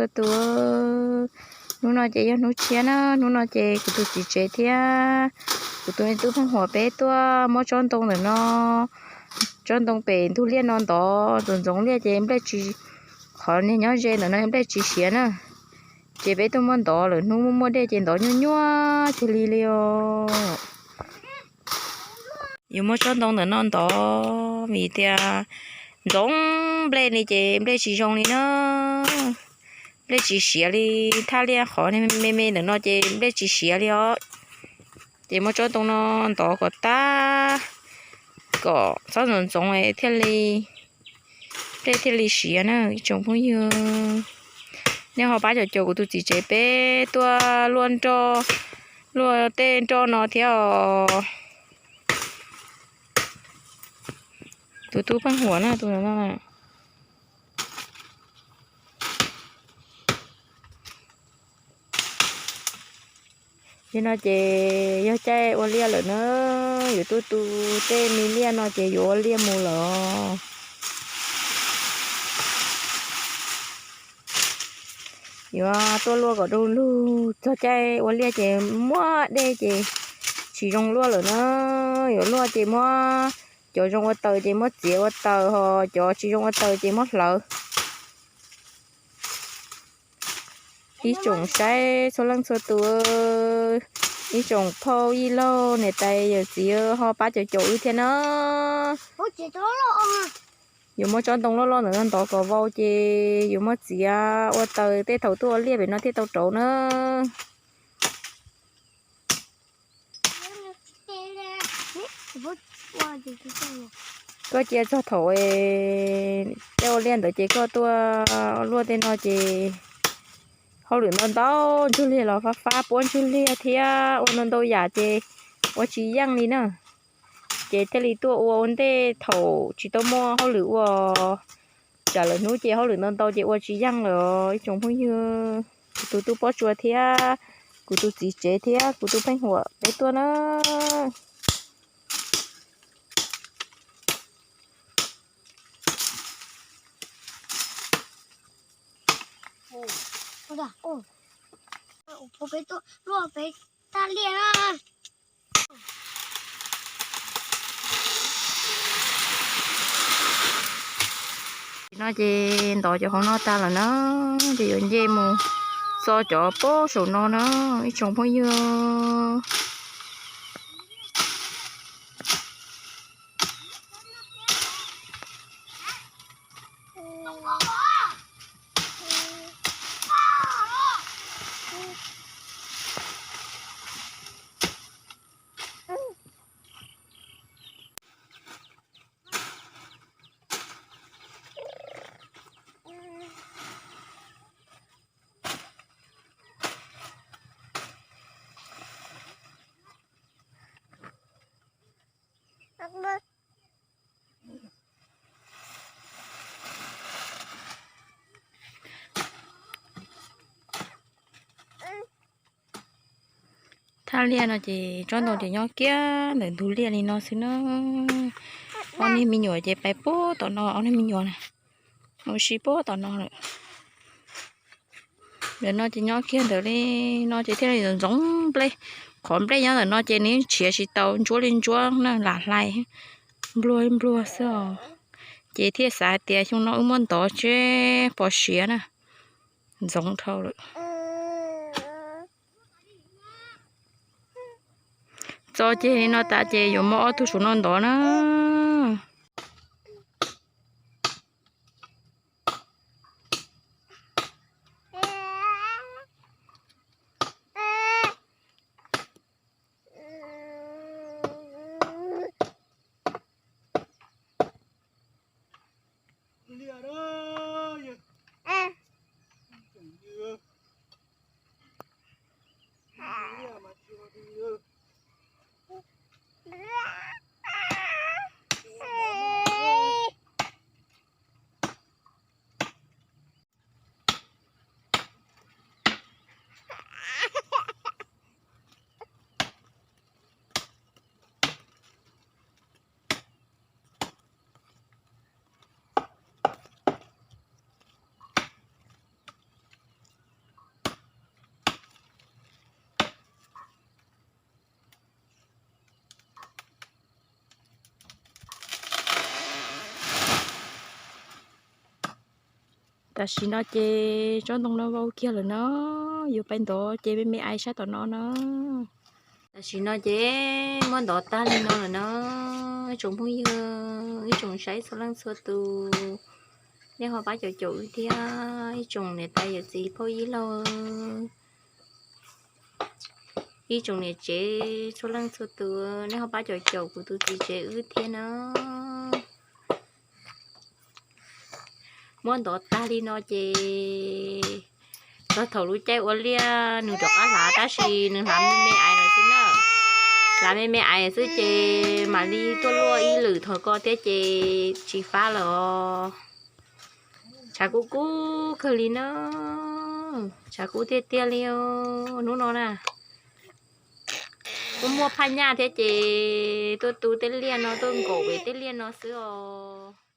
Txhua tus, hnub no ces yog hnub tshiab na, hnub no ces kuv tus txiv tsev thiab kuv tus me tub Pheej Huam peb tuaj muab tsob ntoo ntawm no, tsob ntoo pem ntug liaj no ntov ntxoov ntxoov liaj ces nplej tsis, qhov niag nyob ze ntawm no nplej tsis siav na. Ces peb tuaj muab ntov lawm, hnub muaj muaj dej ces ntov nyuaj nyuaj tiag li li os. Yuav muab tsob ntoo ntawm no ntov vim tias ntxoov nplej li ces nplej tsis zoo li na. Nplej tsis siav li, thaj liaj qhov me me ntawm no ces nplej tsis siav li os. Ces muab tsob ntoo no ntov kom tag, kom txhob ntxoov ntxoov thiaj li, nplej thiaj li siav na ib tsoom phooj ywg. Nej ho pab caum caum kuv tus txiv tsev peb tuaj luaj nroj, luaj tej nroj no thiab os. Tus tub Pheej Huam na, tus no na. Yog no ces yog caij ua liaj lawm na, yuav tuaj tu tej me liaj no ces yuav ua liaj mus lawm. Yuav tuaj luaj kom du lug, txog caij ua liaj ces muaj dej ces tsis zoo luaj lawm na. Yuav luaj ces muab, cov zoo ua taws ces muab txiav ua taws, ho cov tsis zoo ua taws ces muab hlawv. Ib tsoom saib txhua leej txhua tus, ib tsoom phauj ib laug niam tais yawm txiv ho pab caum caum wb thiab na. Yuav muab tsob ntoo loj loj ntawm no ntov kom vau ces yuav muab txiav ua taws tej thaum tuaj ua liaj pem no thiaj tau rauv na. Koj cia txog thaum caij ua liaj ntawd ces koj tuaj luaj tej no ces hauj lwm ntau ntau, ntsuj liag los fab fab puab ntsuj liag thiab ua ntau ntau yam ces ua tsis yeej li na. Ces thiaj li tuaj ua ua ntej thaum tsis tau muaj hauj lwm ua, tsam lwm hnub ces hauj lwm ntau ntau ces ua tsis yeej lawm os ib tsoom phooj ywg. Kuv tus tub Pob Tsuas thiab kuv tus txiv tsev thiab kuv tus Pheej Huam peb tuaj na. Peb tuaj luaj peb thaj liaj na. No ces ntov cov hauv no tag lawm na, ces yuav nce mus txo cov pob saum no na ib tsoom phooj ywg. Thaj liaj no ces tsob ntoo ces nyob kiag ntawm ntug liaj li no xwb na. Ob niag me nyuam ces pais puag tom no, ob niag me nyuam na, mus si puag tom no lawm. Ntawm no ces nyob kiag ntawd li no ces thiaj li ntxoov nplej. Qhov nplej nyob ntawm no ces nws tshiav tsis tau, ntsuab li ntsuab na, lam hlais npluag npluag xwb os. Ces thiaj xav hais tias xyoo no wb muab ntov seb puas siav na, ntxoov dhau lawm. Txo ceg li no tas ces yuav muab ob tug saum no ntov na. Tam sim no ces tsob ntoo no vau kiag lawm no, yuav pais ntov ces me me ais sab tom no na. Tam sim no ces muab ntov tag li no lawm no, ib tsoom phooj ywg, ib tsoom saib txhua leej txhua tus, nej ho pab caum caum wb thiab, ib tsoom niam tais yawm txiv phooj ywg laug, ib tsoom niam tsev txhua leej txhua tus, nej ho pab caum caum kuv tus txiv tsev wb thiab na. Muab ntov tag li no ces txog thaum lub caij ua liaj nws rov qab hlav, tab sis nws hlav me me ais lawm xwb na. Hlav me me ais xwb ces mam li tuaj luaj ib lwm thaum ko thiab ces tsis fab lawm os. Tshav kub kub kawg li na, tshav kub tiag tiag li os. Hnub no na, kuj muaj phaj nyaj thiab ces tuaj tu tej liaj no, tuaj nkaum pem tej liaj no xwb os.